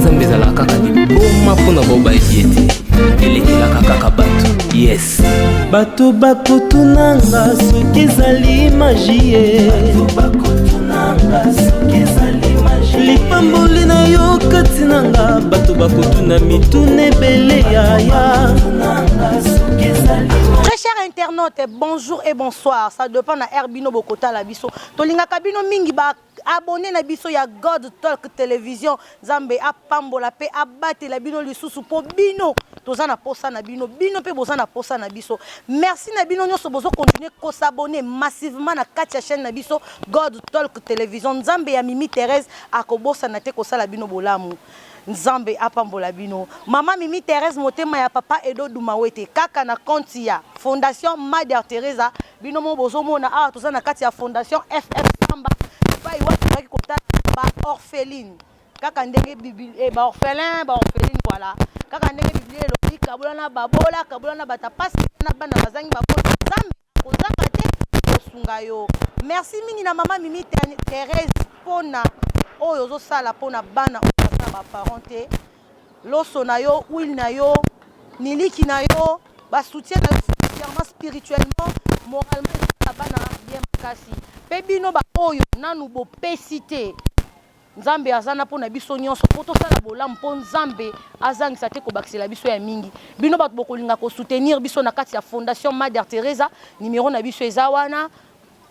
Nzambe ezalaka kaka liboma mpo na bao bayebi ye te, elekelaka kaka bato. Yes. Bato bakotunanga soki ezali magie, lipamboli na yo kati na nga, bato bakotuna mituna ebele yaya. Très chers internautes, bonjour et bonsoir. Ça dépend na heure bino bokotala biso. Tolingaka bino mingi ba abonné na biso ya God Talk Télévision. Nzambe apambola pe abatela bino lisusu po bino toza na posa na bino, bino pe boza na posa na biso. Merci na bino nyonso bozo continuer ko s'abonner massivement na kati ya chaîne na biso God Talk Télévision. Nzambe ya Mimi Thérèse akobosana te kosala bino bolamu. Nzambe apambola bino. Mama Mimi Thérèse motema ya papa Edo Dumawete kaka na compte ya Fondation Mother Teresa, bino mo bozomona awa toza na kati ya Fondation FF Samba epai wapi tozalaki kotala ba orpheline kaka ndenge Biblia ba orphelin, ba orpheline, voilà, kaka ndenge Biblia elobi, kabola na babola, kabola na bata pasi na bana bazangi baboti, Nzambe akozanga te kosunga yo. Merci mingi na mama Mimi Thérèse mpona oyo ozosala mpona bana oyo baza na ba parents te. Loso na yo, huile na yo, miliki na yo, ba soutien na yo financièrement, spirituellement, moralement, ezosala bana bien makasi. Mpe bino ba oyo nanu bopesi te, Nzambe aza na mpona biso nyonso mpo tosala bolamu, mpo Nzambe azangisa te kobakisela biso ya mingi. Bino bato bokolinga kosoutenir biso na kati ya Fondation Mother Teresa, numero na biso eza wana,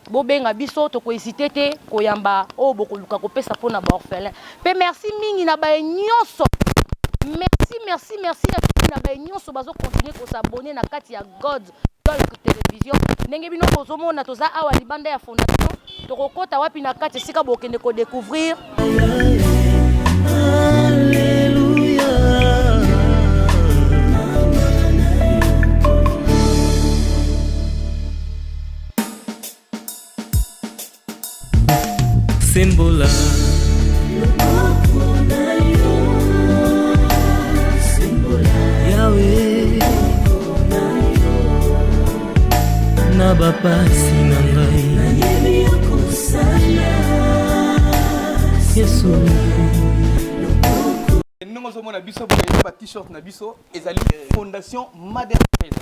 bobenga biso, tokohésite te koyamba oyo bokoluka kopesa mpona baorphelin. Mpe merci mingi na baye nyonso, merci, merci, merci ya mingi na baye nyonso bazokontinue kosabone na kati ya God Talk Télévision. Ndenge bino bozomona toza awa libanda ya fondation, tokokota wapi na kati esika bokende kodécouvrir. Alleluia. Sembola Yawe na bapasi na ngai, Yesu. Ndenge ozomona biso boye, eza ba t-shirt na biso, ezali Fondation Mother Teresa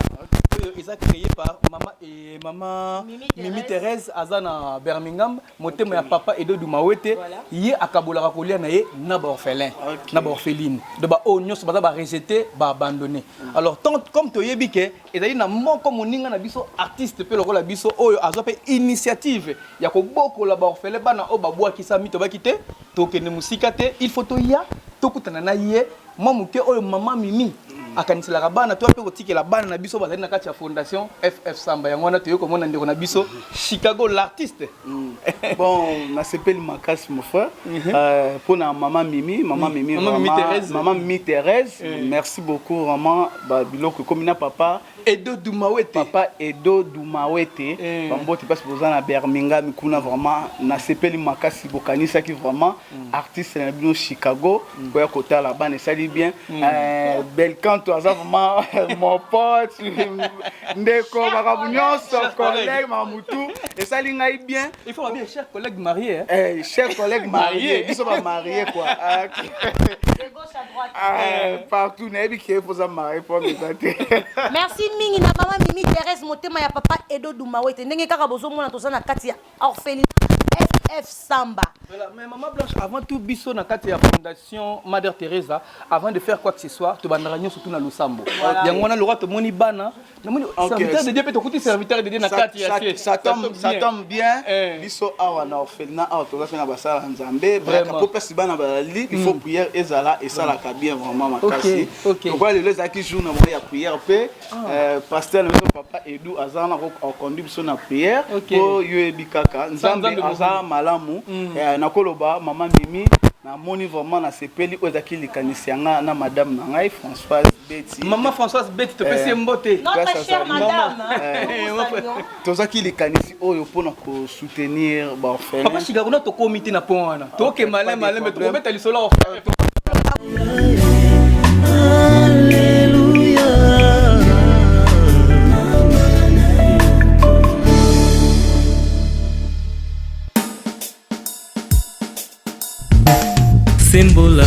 oyo eza créé par mama et mama Mimi Thérèse, aza na Birmingham, motema ya papa Edo Dumawete. Ye akabolaka kolia na ye na baorphelin na baorpheline, donc baoyo nyonso baza barejeté, baabandonné. Alors tant comme toyebi ke ezali na moko moninga na biso, artiste mpe lokola biso, oyo azwa mpe initiative ya kobokola baorphelin, bana oyo babwakisami, tobaki te tokende mosika te, il faut toya tokutana na ye mwa moke oyo mama Mimi akaniselaka bana, toya mpe kotikela bana na biso bazali na kati ya Fondation FF Samba. Yango wana toyei komona ndeko na biso Chicago l'artiste. Bon, nasepeli makasi, mon frère, mpona mama Mimi, mama Mimi, Mama Mimi vraiment, Thérèse. Mama Mimi Thérèse, merci beaucoup vraiment. Ba biloko ekomi na papa Edo Dumawete. Papa Edo Dumawete. Bambote mpasi boza na Birmingham kuna. Vraiment nasepeli makasi, bokanisaki vraiment artiste na bino Chicago koya kotala bana, esali bien. Belcanto aza vraiment mon pote, ndeko, makambo nyonso, collègue, makambo esali ngai bien. Il faut bien cher collègue marié, hein? Eh, cher collègue marié, biso bamarié quoi. Ah, ok. De gauche à droite. Ah, partout nayebi ke poza marié po eza te. Merci mingi na mama Mimi Thérèse motema ya papa Edo Dumawete. Ndenge kaka bozomona, toza na kati ya orphelinat FF Samba. Voilà, mais maman Blanche, avant tout, biso na kati ya Fondation Mother Teresa, avant de faire quoi que ce soit, tobandaka nyonso tout na losambo. Yango wana lokwa tomoni bana, namoni serviteur de Dieu pe tokuti serviteur de Dieu na kati ya siège. Ça bien. Tombe bien. Eh. Biso awa na orphelinat awa toza mpe na basala ya Nzambe. Vraiment. Po place bana bazali, il faut prière ezala, esalaka bien vraiment makasi. Lokola lelo ezalaki jour na bango ya prière mpe pasteur na biso papa Edu aza wana akoconduire biso na prière. Po yo yebi kaka Nzambe Nzambe aza malamu. Nakoloba mama Mimi, namoni vraiment nasepeli, oyo ezalaki likanisi ya nga na madame na ngai Françoise Beti. Maman Françoise Betty, topesi ye mbote. Notre Grâce à chère ça. madame, Maman. hein, nous vous saluons. Tozwaki likanisi oyo mpona kosoutenir baorphelin. Papa Chicago, na tokomi te na pont wana. Toke pas malin de malin, mais problème. tokobeta lisolo ya orphelin. Alleluia. Sembola.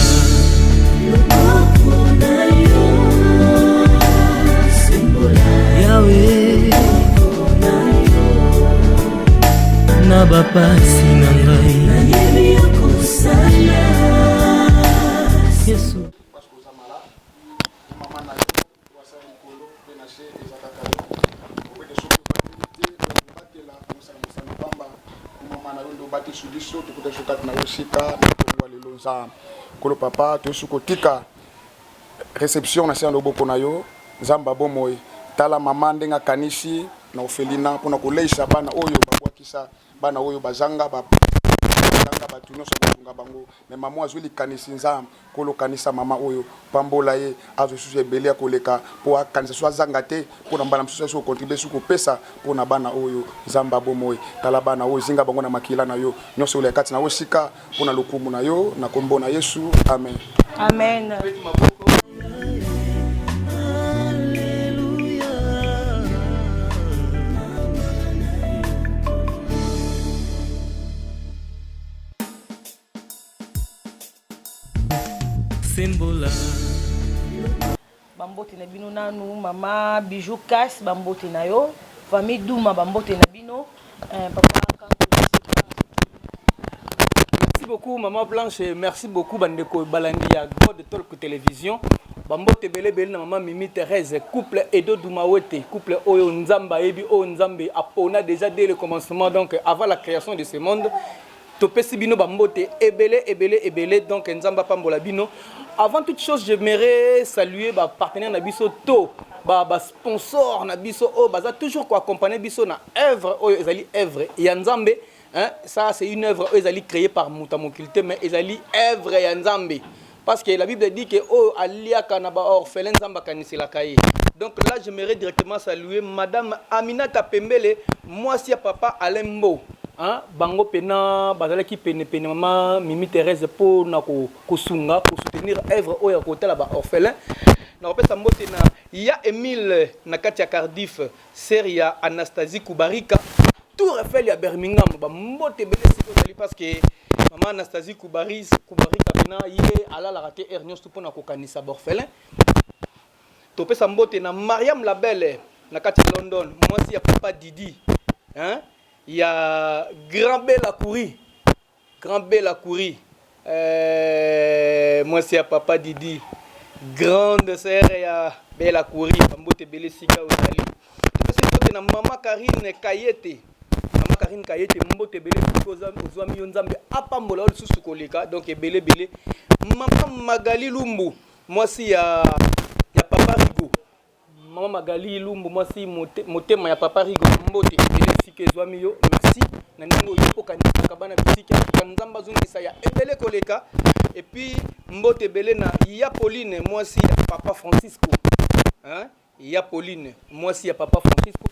bapasi na ngai nayebi ya kosala Yesu. Parce que oza malade, mama na yo wasala likolo mpe na se eza kaka yo. Obete soki obateli te, obatela mosala mosala pamba. Mama na yo nde obatisi biso, tokuta biso kati na yo sika na ntongo ya lelo Nzambe. Nkolo papa, toyesi kotika reception na se ya loboko na yo Nzambe ya bomoi. Tala mama ndenge akanisi na orphelinat mpo na koleisa bana oyo babwakisa, bana oyo bazanga ba bazanga bato nyonso kosunga bango. Mais mama azwi likanisi Nzambe, Nkolo kanisa mama oyo, pambola ye, azwa lisusu ebele ya koleka mpo akanisa so azanga te mpo na mbala mosusu aso kocontribue su kopesa mpo na bana oyo. Nzambe ya bomoi, tala bana oyo, zinga bango na makila na yo, nyonso oyo kati na yo sika mpo na lokumu na yo, na kombo na Yesu, amen. Amen. Sembola. Bambote na bino nanu mama Bijou Kas, bambote na yo famille Duma, bambote na bino eh, papa Merci beaucoup maman Blanche, merci beaucoup bandeko balandi ya God Talk Télévision. Bambote ebele ebele na maman Mimi Thérèse, couple Edo Dumawete, couple oyo Nzambe ayebi oyo Nzambe apona déjà dès le commencement donc avant la création de ce monde. Topesi bino ba mbote ebele ebele ebele donc Nzambe apambola bino. Avant toute chose, j'aimerais saluer ba partenaires na biso to ba ba sponsors na biso oyo baza toujours ko accompagner biso na œuvre oyo ezali œuvre ya Nzambe. Hein, ça c'est une œuvre oyo ezali créée par moto ya mokili te mais ezali œuvre ya Nzambe. Parce que la Bible dit que oh aliaka na ba orphelins Nzambe akaniselaka ye. Donc là j'aimerais directement saluer madame Aminata Pembele, mwasi ya papa Alain Mbo. Hein, bango pena bazalaki pene pene mama Mimi Thérèse po na ko kosunga ko soutenir œuvre oyo ya kotala ba orphelins. Na kopesa mbote na ya Emile na kati ya Cardiff, sœur ya Anastasie Kubarika. Tour Eiffel ya Birmingham ba mbote ebele esika ozali parce que mama Anastasie Kubaris Kubarika pena ye alalaka te heure nyonso mpona kokanisa ba orphelin. Topesa mbote na Mariam Labelle na kati ya London, mwasi ya papa Didi hein, ya Grand Bella Kouri, Grand Bella Kouri euh, mwasi ya papa Didi, grande sœur ya Bella Kouri, bambote ebele esika ozali. Topesi mbote na mama Karine Kayete, mama Karine Kayete, mbote ebele esika ozwami yo, Nzambe apambola yo lisusu koleka, donc ebele ebele. Mama Magali Lumbu, mwasi ya papa Rigo, mama Magali Lumbu, mwasi motema ya papa Rigo, mbote ebele esika ezwami yo, merci na ndenge oyo okanisaka bana bisika ya Nzambe azongisa ya ebele koleka. Et puis mbote ebele na ya Pauline, mwasi ya papa Francisco, hein? Ya Pauline, mwasi ya papa Francisco,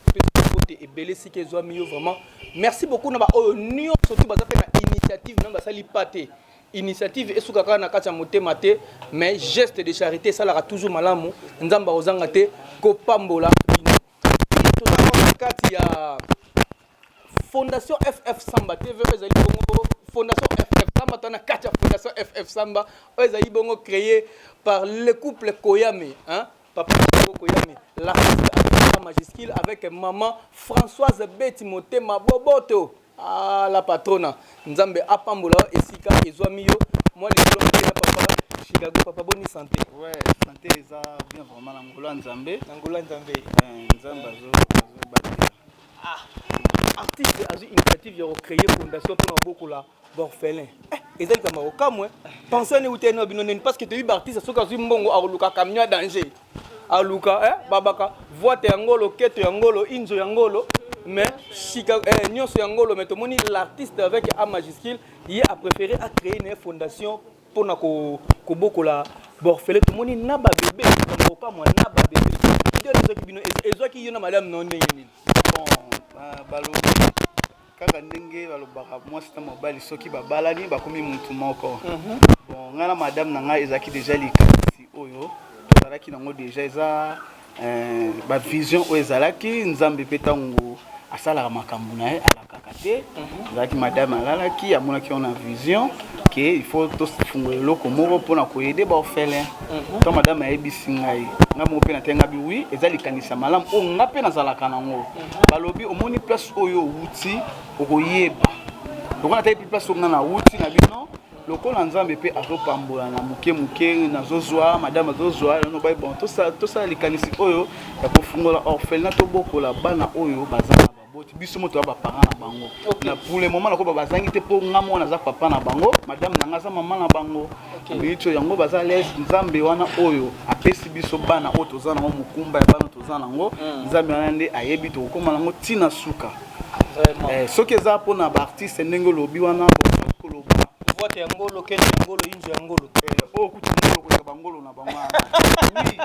mbote ebele esika ezwami yo vraiment. Merci beaucoup na ba oyo nyonso tu baza pe na initiative na basali pa te. Initiative esuka kaka na kati ya motema te, mais geste de charité esalaka toujours malamu. Nzambe akozanga te kopambola bino. Toza na kati ya Fondation FF Samba TV oyo ezali bongo Fondation FF Samba, toza na kati ya Fondation FF Samba oyo ezali bongo créé par le couple Koyame, hein? Papa Chico Koyame, l'artiste avec A majuscule avec maman Françoise Betty Motema Boboto. Ah la patrona, Nzambe apambola yo esika ezwami yo. Moi lisolo moke na papa Chicago, papa boni santé. Ouais, santé eza bien vraiment na ngolo ya Nzambe. Na ngolo ya Nzambe. Eh, Nzambe azo azo batela. Ah, artiste azwi initiative ya ko créer fondation mpona kobokola ba orphelin. Eh, eza likambo ya kokamwa. Pension euti na bino nini? Parce que toyebi ba artiste soki azwi mbongo akoluka camion ya danger, aluka eh, babaka voite ya ngolo, keto ya ngolo, inzo ya ngolo, mais chika eh, nyonso ya ngolo. Mais tomoni l'artiste avec A majuscule, ye a préféré a créer une fondation mpona kobokola ba orphelin. Tomoni na babebe, likambo kokamwa na babebe nde ezwaki bino, ezwaki yo na madame no ndenge nini? Bon, balobi kaka ndenge balobaka mwasi na mobali soki babalani bakomi mutu moko. Bon, ngai na madame na ngai ezalaki déjà likanisi oyo tozalaki nango déjà, eza bavision oyo ezalaki. Nzambe mpe ntango asalaka makambo na ye alakaka te. Ezalaki madame alalaki, amonaki yango na vision ke il faut tofungola eloko moko mpona koaider baorphelin. To madame ayebisi ngai, ngai moko mpe natenga bi oui, eza likanisi ya malamu oyo ngai mpe nazalaka nango. Balobi omoni place oyo owuti okoyeba. Lokola natali mpe place oyo nga nawuti na bino, lokola Nzambe mpe azopambola na moke moke, nazozwa, madame azozwa, yango bai bon, tosala likanisi oyo ya kofungola orphelinat, tobokola bana oyo baza na baboti, biso moto ya ba parents na bango. Na pour le moment nakoba bazangi te, mpo nga moko naza papa na bango, madame na nga aza mama na bango. Miniti oyo yango baza lese. Nzambe wana oyo apesi biso bana oyo toza nango, mokumba ya bana toza nango, Nzambe wana nde ayebi tokokóma nango ntina suka. Soki eza mpona baartiste, ndenge olobi wana, koloba vote ya ngolo, kende ya ngolo, inzo ya ngolo. Oyo kutu ngolo koleka bangolo na bango wana. Oui,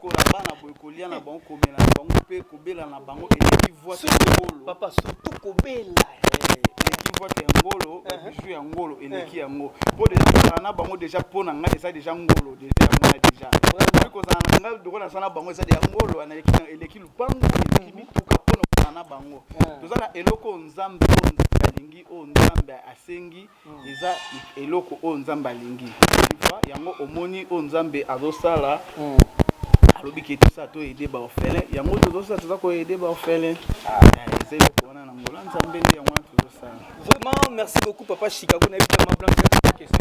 kola bana boye, kolia na bango, komela na bango mpe kobela na bango eleki vote ya ngolo. Papa, surtout kobela. Eleki vote ya ngolo, babiju ya ngolo eleki yango, mpo déjà kozala na bango déjà mpo na ngai eza déjà ngolo, déjà yango wana déjà. Mpe kozala na ngai lokola naza na bango eza déjà ngolo wana, eleki lupango, eleki mituka. Mpona kozala na bango, toza na eloko oyo Nzambe, oyo Nzambe alingi, oyo Nzambe asengi, eza eloko oyo Nzambe alingi. Tu vois, yango omoni oyo Nzambe azosala, alobi ke tosala, toaider baorphelin. Yango tozosala, toza koaider baorphelin. Eza eloko wana na ngola Nzambe, nde yango wana tozosala. Vraiment, merci beaucoup, papa Chicago. Nayebi te, mama Blanche, question?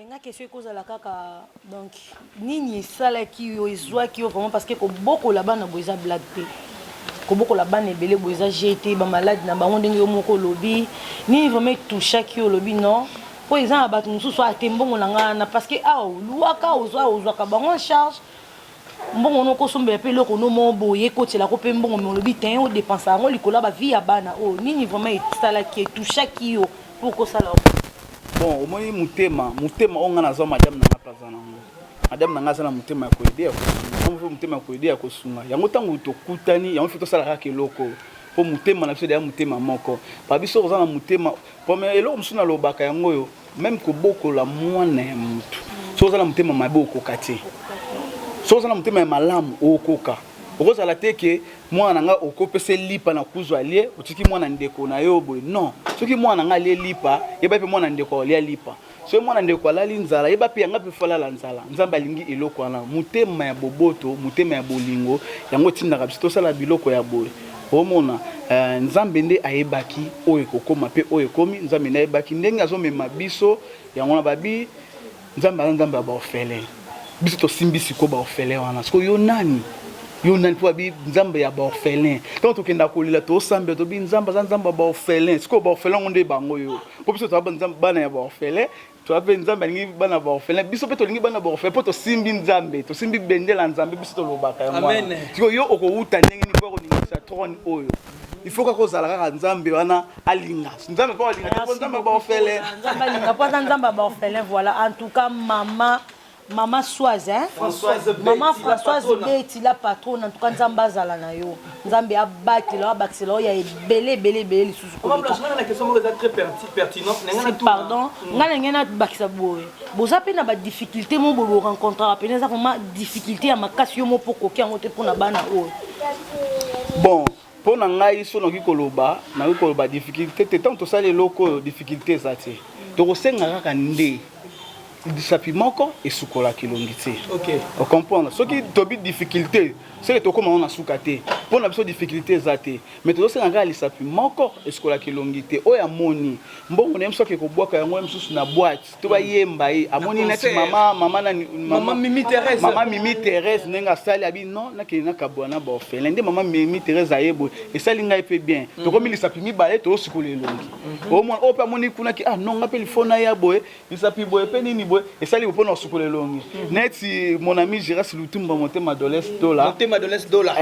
Nga question ekozala kaka, donc nini esalaki yo, ezwaki yo vraiment? Parce que kobokola bana boye eza blague te, kobokola bana ebele boye eza jeu te. Bamaladi na bango, ndenge yo moko olobi, nini vraiment etouchaki yo, olobi non, mpo eza na bato mosusu ate mbongo na ngai wana, parce que awa oluwaka, ozwaka bango en charge, mbongo no okosombela mpe eloko no moko boye, ekotielako mpe mbongo, me olobi te, odepensa yango likolo ya bavie ya bana oyo. Nini vraiment esalaki, etouchaki yo mpo kosala? Bon, omoni motema oyo ngai nazwa, madame na nga mpe aza nango. Madame na ngai aza na motema ya koaider, ya kosunga, mpe motema ya koaider, ya kosunga. Yango ntango tokutani, yango mpe tosala kaka eloko, mpo motema na biso deya motema moko. Pa biso oza na motema pome. Eloko mosusu nalobaka yango oyo, même kobokola mwana ya motu, soki oza na motema mabe, okoka te. Soki oza na motema ya malamu, okoka. Okozala te ke mwana na nga okopesa lipa na kuzu alie, otiki mwana ndeko na yo boye. Non, soki mwana na nga alie lipa, yeba mpe mwana ndeko alia lipa. Soki mwana ndeko alali nzala, yeba mpe yanga mpe falala nzala. Nzambe alingi eloko wana, motema ya boboto, motema ya bolingo. Yango etindaka biso tosala biloko ya boye. Omona, Nzambe nde ayebaki oyo ekokóma mpe oyo ekomi. Nzambe nde ayebaki ndenge azomema biso. Yango wana babi Nzambe aza Nzambe ya baorphelin. Biso tosimbi sikoyo baorphelin wana. Sikoyo yo nani, yo nani mpo babi Nzambe ya baorphelin? Ntango tokenda kolela, tosambela, tobi Nzambe aza Nzambe ya baorphelin. Sikoyo baorphelin yango nde bango yo, mpo biso toza bana ya baorphelin. Toza mpe, Nzambe alingi bana ya baorphelin, biso mpe tolingi bana ya baorphelin, mpo tosimbi Nzambe, tosimbi bendela ya Nzambe. Biso tolobaka yango wana. Sikoyo yo okowuta ndenge nini mpo koningisa trône oyo? Il faut kaka ozala kaka Nzambe wana alinga, Nzambe mpo alinga te, mpo Nzambe ya baorphelin. Nzambe alinga mpo aza Nzambe ya baorphelin. Voilà, en tout cas, mama Soise, hein? Françoise. Mama Betty, la Françoise patrona. Betty la patronne, en tout cas Nzambe azala na yo, Nzambe abatela, abakisela oyo ya ebele ebele ebele lisusu Mama koleka. Blanche, nga na question moko eza très pertinente na nga na Si, pardon, ngai na ngai nabakisa boye, boza mpe na badifficulté mo boye borencontraka pene, eza vraiment difficulté ya makasi, yo mo mpo koki yango te mpona bana oyo? Bon, mpo na ngai, so nakoki koloba difficulté te. Ntango tosali eloko oyo, difficulté eza te. Tokosenga kaka nde lisapi moko esukolaka elongi te. Ocomprendre? Soki tobi difficulté, soki tokóma ngo na suka te. Mpo na biso difficulté eza te, mais tozosenga kaka lisapi moko esukolaka elongi te. Oyo amoni mbongo na ye mosusu ake kobwaka yango ye mosusu na boîte to bayemba ye, amoni neti concert. mama nani? Mama Mimi Thérèse. Mama Mimi Thérèse, ndenge asali, abi non, nakende nakabwa na baorphelin. Nde mama Mimi Thérèse aye boye, esali ngai mpe bien. Tokomi lisapi mibale, tozosukola elongi. Omona oyo mpe amoni kuna ki, ah non, nga mpe lifo na ya boye, lisapi boye mpe nini boye, esali boye mpona kosukola elongi. Neti mon ami Giras Lutumba, motema Doles Dola. Motema Doles Dola.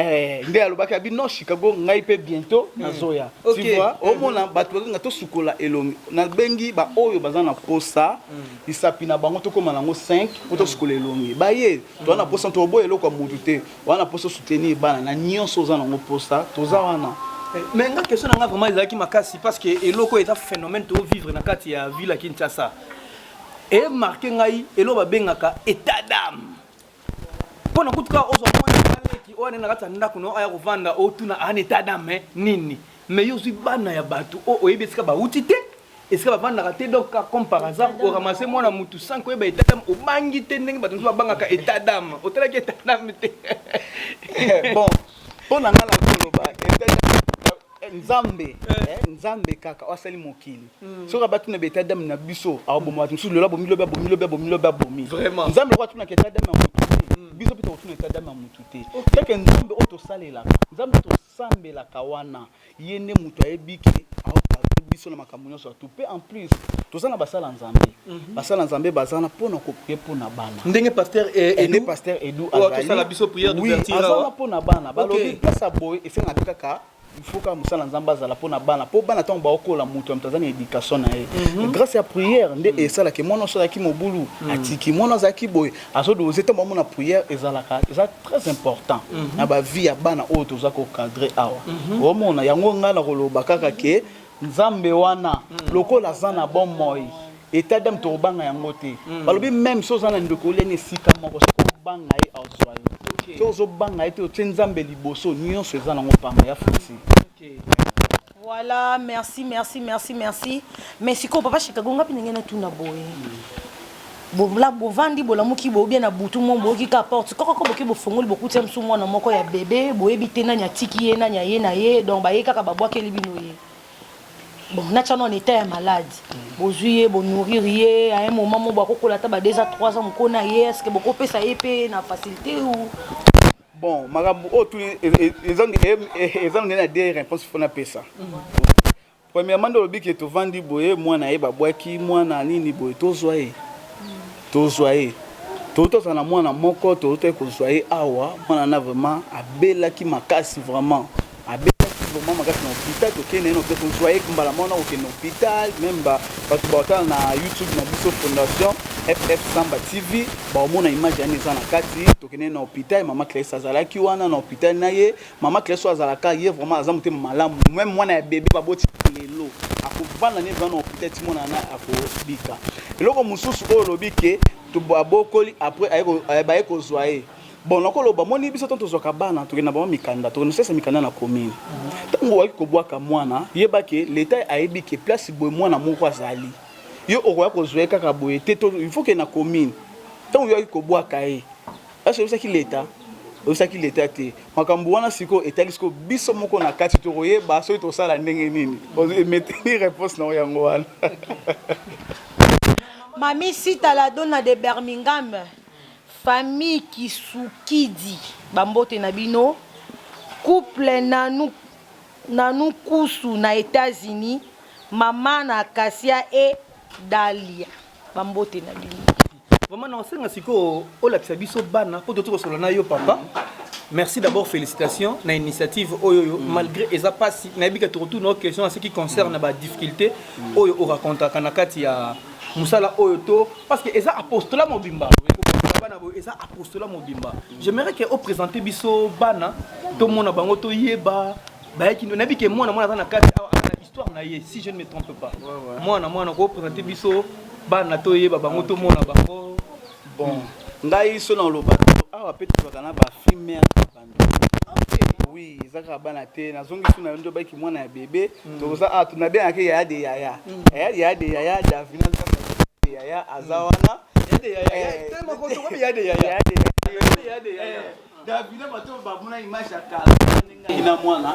Nde alobaki, abi non, Chicago, ngai mpe bientôt nazoya. Tu vois, omona bato bazolinga tosukola elongi. Nabengi baoyo baza na posa lisapi na bango, tokóma nango 5 mpo tosukola elongi. Baye toza na posa, toboya eloko ya motu te. Wana posa soutenir bana na nyonso oza nango posa, toza wana. Mais nga question na nga vraiment ezalaki makasi, parce que eloko oyo eza phénomène tovivre na kati ya ville ya Kinshasa, emarquer ngai eloko babengaka état d'âme. Mpo na kutu kaka ozwa mwana aleki oyo ane na kati ya ndako no, aya kovanda, otuna ana état d'âme nini? Mais yo ozwi bana ya bato oyo oyebi esika bauti te, esika bavandaka te. Donc comme par hasard oramasser mwana mutu sans koyeba état d'âme, obangi te ndenge bato mosusu babangaka état d'âme? Otalaki état d'âme te? Bon, mpo na ngai nakoloba Nzambe, Nzambe kaka oyo asali mokili. Soki abatuna ba état d'âme na biso, akoboma bato mosusu lelo, abomi lobi, abomi lobi, abomi lobi, abomi. Vraiment. Nzambe lokola atunaka état d'âme ya motu te, biso mpe tokotuna état d'âme ya motu te. Kaka Nzambe oyo tosalelaka, Nzambe oyo tosambelaka wana, ye nde moto ayebi ke aopardonner biso na makambo nyonso ya tout. Mpe en plus toza na basala Nzambe, basala Nzambe baza na mpona koprier mpona bana. Ndenge pasteur Nde Edu pasteur Edu oyo azali atosala biso prière oui, d'ouverture aza awa. wana mpona bana. Balobi place ya boye esengaka kaka, il faut kaka mosala Nzambe azala mpona bana, mpo bana ntango baokola, moto ya moto aza na éducation na ye grâce ya prière. Nde esalaka mwana oso azalaki mobulu, atiki mwana azalaki boye, azodose. Ntango bamona prière ezalaka, eza très important na bavie ya bana oyo toza kocadrer awa. Omona yango, ngai na koloba kaka ke Nzambe wana lokola aza na bomoi, état d'âme tokobanga yango te. Balobi même so oza na ndeko, oliani esika moko, soki obanga ye, azwa yo. So ozobanga ye te, otie Nzambe liboso, nyonso eza nango pamba ya futi. Voilà, merci, merci, merci, merci. Mais sikoyo, papa Chicago, nga mpe ndenge natuna boye, bola bovandi, bolamuki boye bien na butu mo, boyoki ka porte kokoko, boki bofongoli, bokuti ya mosu mwana moko ya bebe, boyebi te nani atiki ye, nani aye na ye. Donc baye kaka, babwakeli bino ye. Bon, natya no en état ya malade, bozwi ye, bonourrir ye. À un moment mo bakokola ata ba 2 à 3 ans, mokona ye, est ce que bokopesa ye mpe na facilité ou? Bon, makambo oyo tuni eza ndenge na deux réponse fo napesa. Premièrement, nde olobi ke tovandi boye, mwana ye babwaki, mwana nini boye, tozwa ye, tozwa ye, tozala na mwana moko, tozotoki kozwa ye awa. Mwana na vraiment abelaki makasi, vraiment abelaki vraiment makasi na hôpital. Tokende ye na hôpital, tozwa ye mbala moko na kokende na hôpital. Même bato baotala na YouTube na biso, Fondation FF Samba TV, baomona image yani eza na kati. Tokende na hôpital, mama Clarisse azalaki wana na hôpital na ye. Mama Clarisse oyo azalaka ye vraiment aza motema malamu. Même mwana ya bebe baboti lelo, akovanda ne vraiment na hôpital ti mwana na akobika. Eloko mosusu oyo olobi ke abokoli, après baye kozwa ye. Bon, nakoloba moni biso ntango tozwaka bana, tokende na bango mikanda, tokende kosalisa mikanda na commune. Ntango oyaki kobwaka mwana, yeba ke leta ayebi ke place boye mwana moko azali. Yo okoya kozwa ye kaka boye te, il faut ke na commune. Ntango oyaki kobwaka ye, ase oyebisaki leta? Oyebisaki leta te. Makambo wana sikoyo etali sikoyo biso moko na kati, tokoyeba soki tosala ndenge nini. Emeteli réponse na yango wana. Mami Sita la Donna de Birmingham, famille Kisukidi, bambote na bino. Couple Nanu, Nanu Kusu na États-Unis, mama na Kasia et Dalia, bambote na bino. Vraiment, naosenga sikoyo olakisa biso bana mpo toti kosolola na yo. Papa, merci d'abord, félicitations na initiative oyo oyo. Malgré eza mpasi, nayebi ke tokotuna question en ce qui concerne badifficulté oyo oracontaka na kati ya mosala oyo to, parce que eza apostolat mobimba. Bana boye eza apostolat mobimba. J'aimerais ke oprésente biso bana, tomona bango, toyeba bayaki. Nayebi ke mwana mwana aza na kati awa, aza na histoire na ye, si je ne me trompe pas. Mwana mwana, koprésente biso bana, toyeba bango, tomona bango. Bon, ngai so na oloba awa mpe tozalaka na bafille mère abandonné. Oui, eza kaka bana te. Nazongi su na yo nde obaki mwana ya bebe. Toza awa, nabengaki yaya de yaya, yaya, yaya de yaya Davina de yaya aza wana. Yaya de yaya. Yaya de yaya Davina, bato bamona image ya kala ndenge na mwana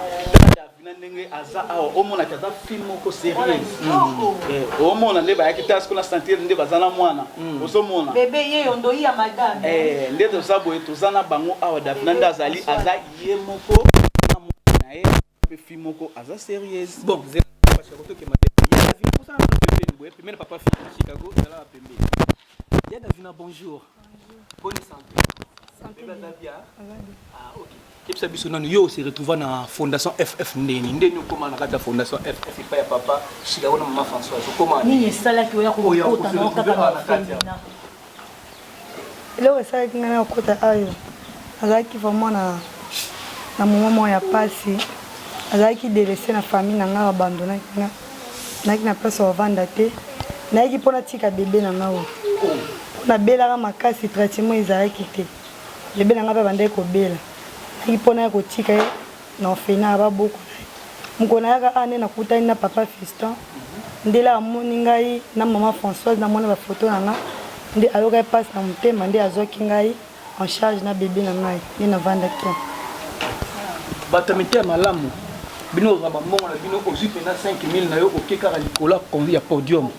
Davina ndenge aza awa. Omonaki aza fille moko sérieuse. Omona nde bayaki ta siko na sentir nde baza na mwana, ozomona. Bebe ye yo ndoi ya madame. Nde toza boye, toza na bango awa. Davina nde azali, aza ye moko na mwana na ye mpe fille moko aza sérieuse. Bon, pembeni papa Chicago, ezalaka pembeni ya Davina. Bonjour, bonne santé, bébé aza bien? Ah ok, yebisa biso nanu, yo ose retrouva na Fondation FF ndeni ndeni? Okóma na kati ya Fondation FF epai ya papa Chicago na mama Françoise, okóma nini esalaki oya kokota na kaka na orphelinat? Eloko esalaki ngai na kokota ayo, nazalaki vraiment na moment moko ya pasi. Nazalaki délaissé na famille na ngai, babandonaki nga, nayaki na place ya kovanda te. Nayaki mpo natika bebe na ngai oyo, mpo nabelaka makasi, traitement ezalaki te. Bebe na ngai mpe abandaki kobela. Nayaki mpo naya kotika ye na orphelinat, babokola ye. Mokolo nayaka awa nde nakutani na papa Fiston. Ndela amoni ngai na mama Françoise, namoni bafoto na nga, nde ayokaki mpasi na motema, nde azwaki ngai en charge na bebe na ngai, nde navandaki. Bato ya mitema malamu. Bino ozwa bambongo na bino, ozwi mpena 5000 na yo, oke kaka likolo ya podium,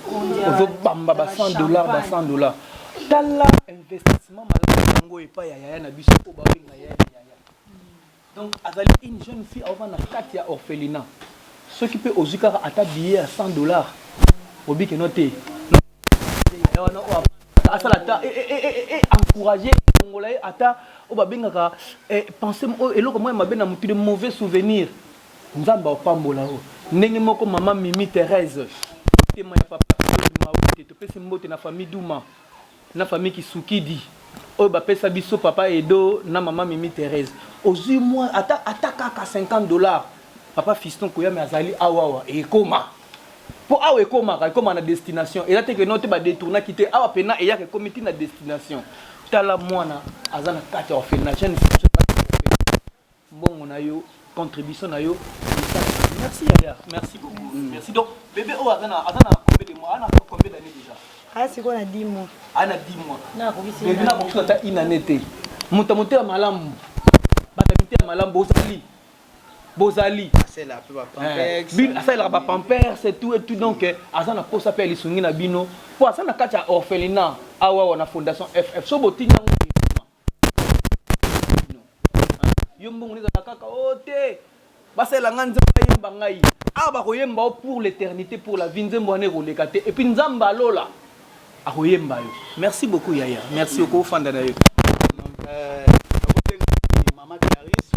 ozobamba ba 100 dollars, ba 100 dollars. Tala investissement malamu yango epai ya yaya na biso oyo babenga yaya ya yaya. Donc azali une jeune fille aova na kati ya orphelinat. Soki mpe ozwi kaka ata billet ya 100 dollars, obikeno te yaya wana oyo asala ata encourage, elongola ye ata oyo babengaka pensée oyo, eloko moko ya mabe na motu, de mauvais souvenir. Nzambe apambola oyo ndenge moko mama Mimi Thérèse, motema ya papa Mawete. Topesi mbote na famille Duma na famille Kisukidi oyo bapesa biso papa Edo na mama Mimi Thérèse. Ozwi mwa ata kaka 50 dollars, papa Fiston Koyame azali awawa, ekoma mpo awa ekomaka, ekoma na destination. Eza te ke no te badetournaki te, awa pena eyaka, ekomi ti na destination. Tala mwana aza na kati ya orphelinat, jeune fille, mbongo na yo, contribution na yo. Merci yaya, merci beaucoup, merci. Donc bébé oyo aza na combien de mois, aza na combien d'années déjà? Aya sikoyo na 10 mois. Aza na 10 mois. Bébé na kokuta ata une année te. Moto ya motema malamu, bato ya mitema malamu bozali, bozali, asalelaka bapampers et tout et tout. Donc aza na posa mpe ya lisungi na bino, mpo aza na kati ya orphelinat awa na fondation FF. So botindi yango, yo mbongo ezala kaka o te, basalela nga nzembo, bayemba ngai awa, bakoyemba o pour l'éternité, pour la vie. Nzembo wana ekoleka te, et puis Nzambe alola akoyemba yo. Merci beaucoup yaya, merci. Okofanda na yo. Mama Clarisse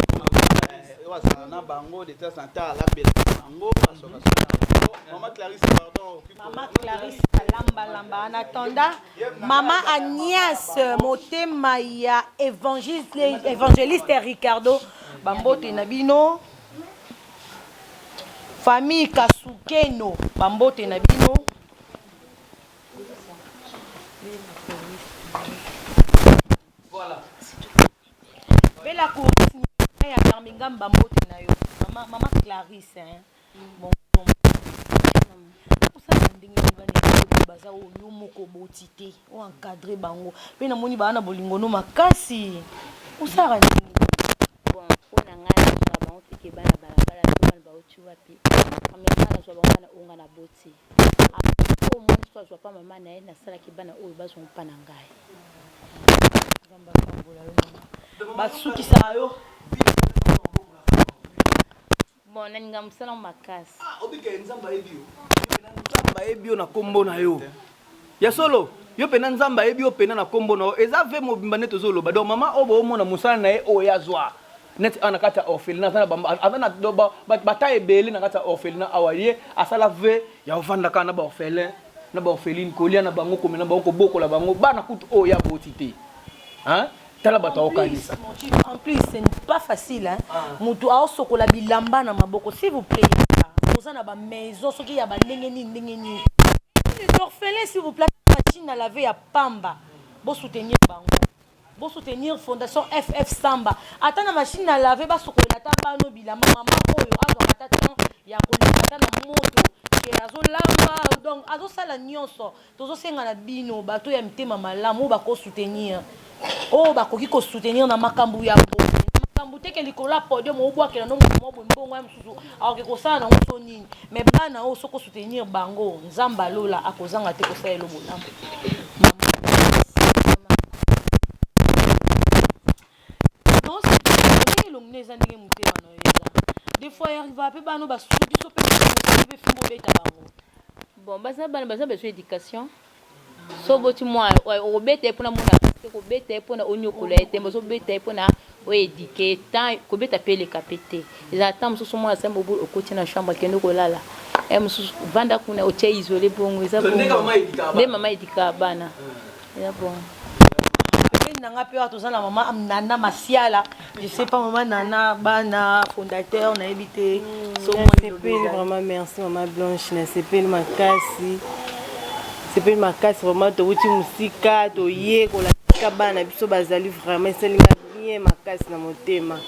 oyo azala na bango de temps en temps, alambelaka bango, basokasoko. Mama Clarisse, pardon. Mama Clarisse alambalamba. En attendant, mama Agnès, motema ya évangéliste Ricardo, bambote na bino. Famille Kasukeno, bambote na bino. Voilà. Bela Kouris ya Birmingham, bambote na yo. Mama, mama Clarisse, hein. Bon, osala ndenge nini? Bana baza oyo yo moko oboti te, oencadre bango mpe namoni baa na bolingo no makasi. Osalaka ndenge? Bon, mpo na ngai, nazwa bango teke bana balabala to bana bauti wapi. Premièrement, nazwa bango bana oyo ngai naboti. Oyo mwana so azwa pa mama na ye, nasalaki bana oyo bazwa mpa na ngai. Nzambe apambola yo mama. Basukisaka yo. Bon, nalinga mosala makasi. Obike, Nzambe ayebi yo, Nzambe ayebi yo na nkombo na yo ya solo. Yo mpena Nzambe ayebi yo mpena na nkombo na yo. Eza ve mobimba nde tozoloba. Donc mama oyo boomona, mosala na ye oyo azwa neti awa na kati ya orphelinat, aza na bata ebele na kati ya orphelinat awa. Ye asala ve ya ovanda kaka na baorphelin na baorpheline, kolia na bango, komela bango, kobokola bango, bana kutu oyo ya boti te. Tala bato aokanisa. En plus, ce n'est pas facile, hein. Moto aosokola bilamba na maboko. S'il vous plaît, oza na bamaison soki ya bandenge nini, ndenge nini, les orphelins, s'il vous plaît, machine à laver ya pamba, bosoutenir bango, bosoutenir fondation FF Samba. Ata na machine à laver, basokolela ata bano bilamba. Mama oyo azwaka ata temps ya koleka ata na moto ke azolamba. Donc azosala nyonso. Tozosenga na bino bato ya mitema malamu oyo bakosoutenir, oyo bakoki kosoutenir na makambo ya boye, na makambo teke likolo ya podium obwakela no moto mwa boye mbongo ya mosusu, akoki kosala nango so nini. Mais bana oyo, soki osoutenir bango, Nzambe alola akozanga te kosalela bolamu. Ndenge elongi no eza, ndenge motema na yo eza, des fois arriva mpe bana basuki biso mpe mpe fimbo obeta bango. Bon, baza bana, baza besoin éducation. So oboti mwana, okobeta ye mpona mona te, kobeta ye mpona onyokola ye te, ozobeta ye mpona oéduquer. Temps kobeta mpe eleka mpe te. Ezala temps mosusu mwana asali mobulu, okoti na chambre, akende kolala ye mosusu, vanda kuna, otia isole bongo. Eza bongo nde mama éduquaka bana, eza bongo. Pembeni na nga mpe awa toza na mama Nana Masiala. Je sais pas, mama Nana, bana fondateur, nayebi te. Nasepeli vraiment, merci mama Blanche. Nasepeli makasi, sepeli makasi vraiment. Towuti mosika, toyekola tika bana biso bazali vraiment, esalinga bien makasi na motema.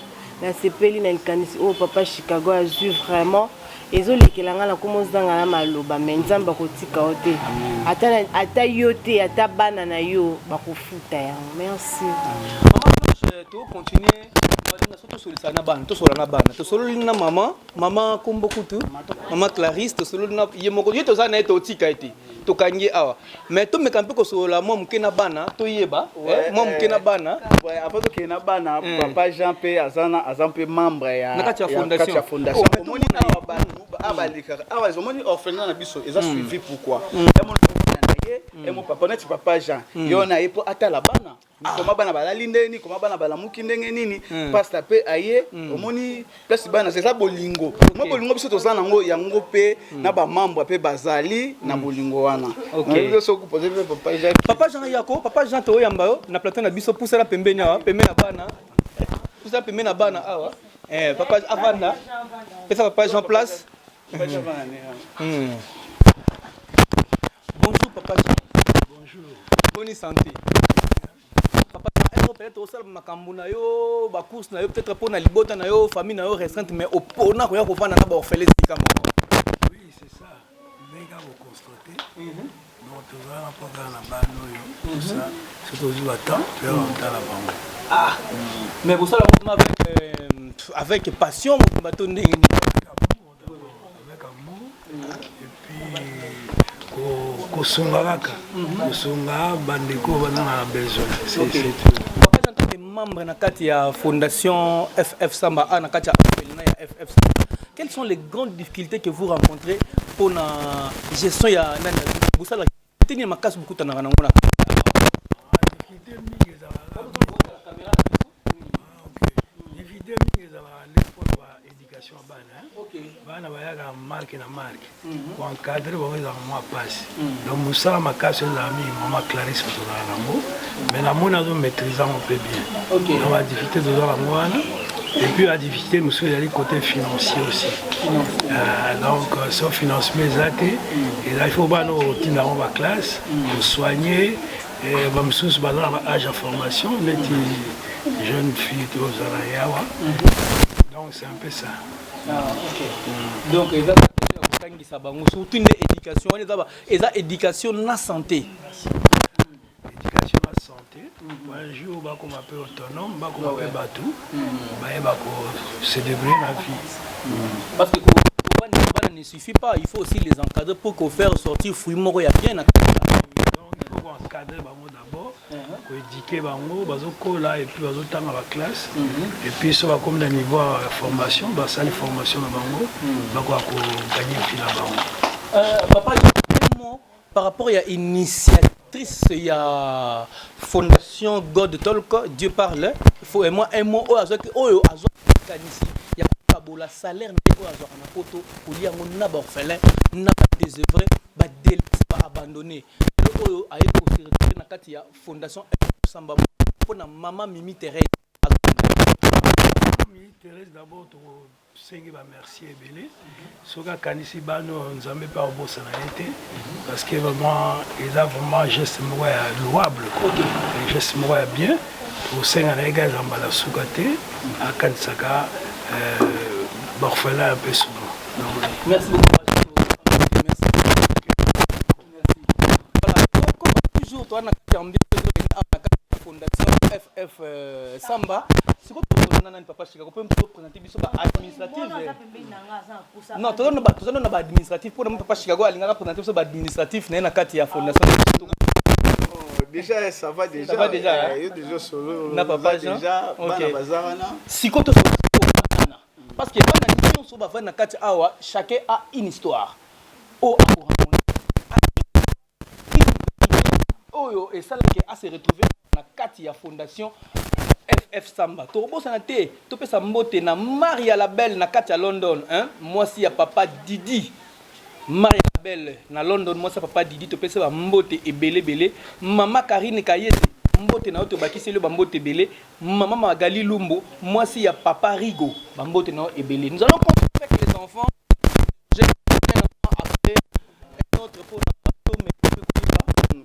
Nasepeli na likanisi oyo papa Chicago azwi. Vraiment ezolekela ngai, nakoma ozanga na maloba. Me Nzambe akotika yo te, ata yo te, ata bana na yo bakofuta yango. Merci. Mama Blanche. To continuer balinga so tosolisa na bana, tosola na bana, tosololi na mama, mama kombo kutu, mama Clarisse, tosololi na ye moko, ye toza na ye, totika ye te, tokangi ye awa, mais tomeka mpe kosolola mwa moke na bana, toyeba mwa moke na bana. Ouais, avant tokende na bana, papa Jean mpe aza na aza mpe membre ya Na kati ya fondation. Kati ya fondation. Oh, mais Omoni tomona awa ye. bato awa balekaka awa, omoni orphelinat na biso eza suivi. Pourquoi? Emoni na ye, emo papa neti papa Jean, yo na ye mpo atala bana, koma bana balali ndenge nini, koma bana balamuki ndenge nini. Pasteur mpe aye, omoni place bana, eza bolingo mwa bolingo biso toza nango yango mpe na bamembre mpe bazali na bolingo wana. Nayebi soki pose mpe papa Jean. Papa Jean yako, papa Jean, toyamba yo na plateau na biso. Pusala pembeni awa, pembeni na bana, pusala pembeni na bana awa. Papa avanda, pesa papa Jean place. Papa Jean bana ne awa. Bonjour papa Jean. Bonjour. Bonne santé papa. Jean, peut-être osala makambo na yo, bacourse na yo, peut-être mpo na libota na yo, famille na yo restreinte, mais opona koya kovanda na baorphelin esika moko. Oui, c'est ça. Ndenge kaka boconstater. Donc tozala mpo kaka na bana oyo, tout ça. Soki tozwi batemps, toyaka kotala bango. Ah, mais bosala vraiment avec passion mobimba to ndenge nini? Avec amour et puis kosunga kaka, kosunga bandeko baza na besoin. C'est tout. Papa Jean, tant que membre na kati ya fondation FF Samba A, na kati ya orphelinat ya FF Samba, quelles sont les grandes difficultés que vous rencontrez pour la gestion ya nani bosala te, nini makasi bokutanaka nango na Difficulté mingi ezalaka, difficulté mingi ezalaka nde mpona baéducation ya bana, hein. Bana bayaka marque na marque, koencadrer bango ezalaka mwa mpasi. Donc mosala makasi ezala mingi mama Clarisse tozala nango, mais namoni azomaîtrise yango mpe bien. Donc badifficulté tozala yango wana, et puis badifficulté mosusu ezali côté financier aussi. Donc so financement eza te, eza il faut bana oyo otinda yango baclasse, kosoigner bamosusu baza na baage ya formation neti jeune fille tozala ye awa. Donc c'est un peu ça. Ah, ok. Donc eza question ya kotangisa bango, surtout nde éducation wana, eza éducation na santé. Éducation na santé, un jour bakoma mpe autonome, bakoma mpe bato bayeba kose débrouiller na vie. Parce que kovandisa bana ne suffit pas, il faut aussi les encadrer pour qu'on faire sortir fruit moko ya bien na Donc il faut koencadrer bango d'abord, koéduquer bango, bazokola et puis bazotanga baclasse, et puis so bakomi na niveau ya formation, basali formation na bango, bakoka kogagner vie na bango. Papa, un mot par rapport à initiatrice ya fondation God Talk, Dieu parle. Il faut moi un mot oyo azwaki, oyo azwaki kanisi ya kokabola salaire na ye oyo azwaka na poto, kolia yango na baorphelin, na badésœuvré, badélaissé, baabandonné. Lelo oyo aye kose retrouver na kati ya fondation Samba mpona mama Mimi Thérèse. Mimi Thérèse, d'abord tokosengi bamerci ebele. Soki akanisi bana oyo, Nzambe mpe akobosana ye te, parce que vraiment eza vraiment geste moko ya louable quoi. Geste moko ya bien. Tokosenga na ye kaka eza mbala suka te, akanisaka baorphelin un peu souvent. Donc, Merci beaucoup. Merci. Voilà, donc, comme toujours, toi, na kati ya ambiance, tozokende awa na kati ya fondation FF Samba. Sikoyo tozolanda nani, papa Chicago, mpe toprésente biso baadministrative. Non, toza na baadministratif mpona mo papa Chicago alingaka présente biso baadministratif na ye na kati ya fondation. Déjà, ça va déjà. Ça va déjà, hein? Yo déjà solo. Na papa Jean. Déjà, bana baza wana. Sikoyo tosola bana, parce que bana nyonso bavandi na kati awa, chacun a une histoire oyo akoraconter, oyo esalaki ase retrouver na kati ya fondation FF Samba. Tokobosana te topesa mbote na Maria Labelle na kati ya London, hein? Mwasi ya papa Didi, Maria Labelle na London, mwasi ya papa Didi, topesa bambote ebele ebele. Mama Karine Kayete, mbote na yo, tobakiseli yo bambote ebele. Mama Magali Lumbo, mwasi ya papa Rigo, bambote na yo ebele. Nous allons continuer avec les enfants. J'ai un enfant, après un autre pour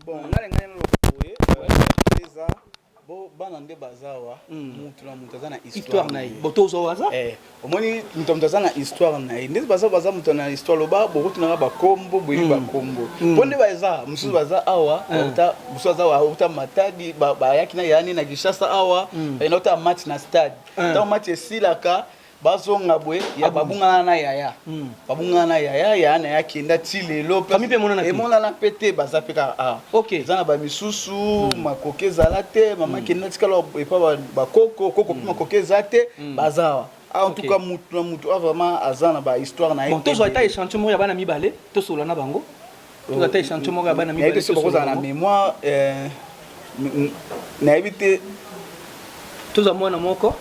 Bon, nga ngai naloba boye, eza bo bana. Bana nde baza awa, mutu na mutu aza na histoire na ye. Bon, tozwa waza. Eh, omoni mutu na mutu aza na histoire na ye. Nde baza baza mutu na histoire loba bokotunaka bakombo boyebi bakombo. Mpo nde baza mosusu baza awa, bauta mosusu aza awa auta Matadi, bayaki na yani na Kinshasa awa, bayenda auta match na stade. Ntango match esilaka bazonga boye ya babungana na yaya, babungana na yaya, yaya na ye akenda ti lelo Famille mpe emonana te. Emonana mpe te, baza mpe kaka awa. Eza na bamisusu makoki ezala te, mama akenda tikala epa bakoko koko mpe makoki eza te, baza awa. Ah, en tout cas mutu na mutu a vraiment aza na ba histoire na ye. Bon, tozwa ata échantillon moko ya bana mibale, tosolola na bango. Tozwa ata échantillon moko ya bana Nayebi mibale. te soki bakozala na Tosolola bango. mémoire, nayebi te. Tozwa mwana moko.